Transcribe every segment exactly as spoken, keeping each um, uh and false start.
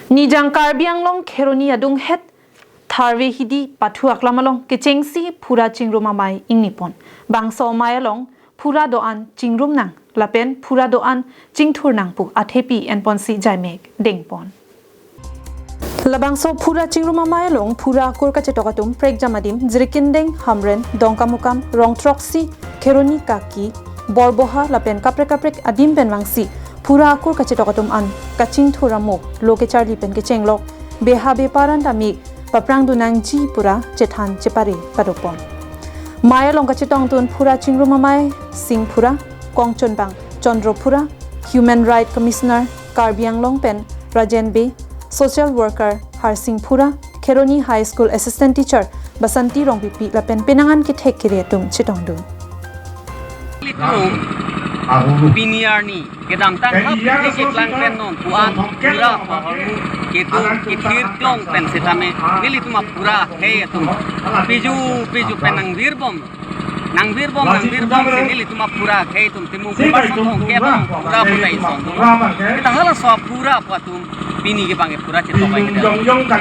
Nijang Karbi Anglong Kheroni adunghet Tharve Hidi pathu aklam along kechengsi phura chingrum amei ingnipon. Bangso amei along phura do-an chingrum nang lapen phura do-an chingthur nang pu athepi enponsi jaimek dengpon. Labangso phura chingrum amei along phura akur kachetok atum prekjam adim Jirikindeng, Hamren, Dongkamukam, Rongtroksi, Kheroni, Kaki, Borboha lapen kaprek kaprek adim pen vangsi phura akur kachetok atum an kachingthur amo lo kecharli pen kechenglok beha bepar an tame paprangdun nangji pura chethan chepare padopon. Amei along kachetongdun phura chingrum amei Singphura, Kongchonbang Chandra Phura, Human Right Commissioner Karbi Anglong pen Rajen Bey, Social Worker Harsing Phura, Kheroni High School Assistant Teacher Basanti Rongpipi lapen penang an kethek kere atum chetongdun. Litum pini arni kedamtang hap ke keplang pen non pu-an phura pahormu kedo kethir klong pen setame nelitum aphura akhei atum piju piju pen nangvirbom nangvirbom nangvirbom si nelitum aphura akhei atum Timung Kumarsong Thongkep phura pu ta ison do. Kita halaso aphura pu atum pini ke bang ke phura chetok ai kita.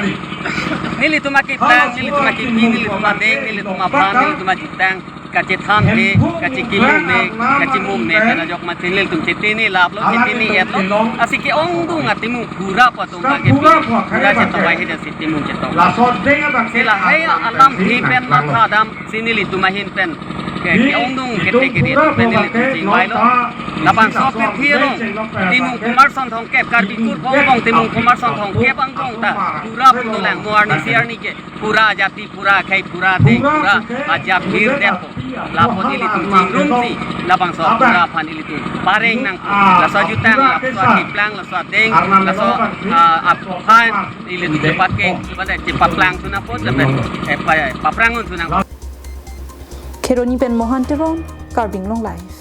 Nelitum akeplang, nelitum akepi, nelitum adeng, nelitum aphan, nelitum ajutang kachethan he, kachekimo me, kachimum me pen ajok mati nelitum chetini laplo, chetini etlo. Lasi ke-ongdung atimung phura pu atum bang ke phura chetok ai he, jasi Timung chetok. Si lahai alam he pen matha damsi nelitum ahin pen ke, ke-ongdung kethek kere atum pen nelitum chingvailo. Labangso apirthe along Timung Kumarsong Thongkep, Karbi kurvong angbong Timung Kumarsong Thongkep angbong ta phura pu dolang, mo arnisi arni ke phura ajati, phura akhei, phura adeng, phura ajat phir detpo. Lapu ilitum chingrumsi labangso aphura aphan ilitum pareng nangpo. Laso ajutang, laso akeplang, laso adeng, laso, ah, aphan ilitum chepakeng, chepate, chepaklang sunapot, lapen, eh, pa-, paprangun sunang. Kheroni pen Mohan Teron, Karbi Anglong Live.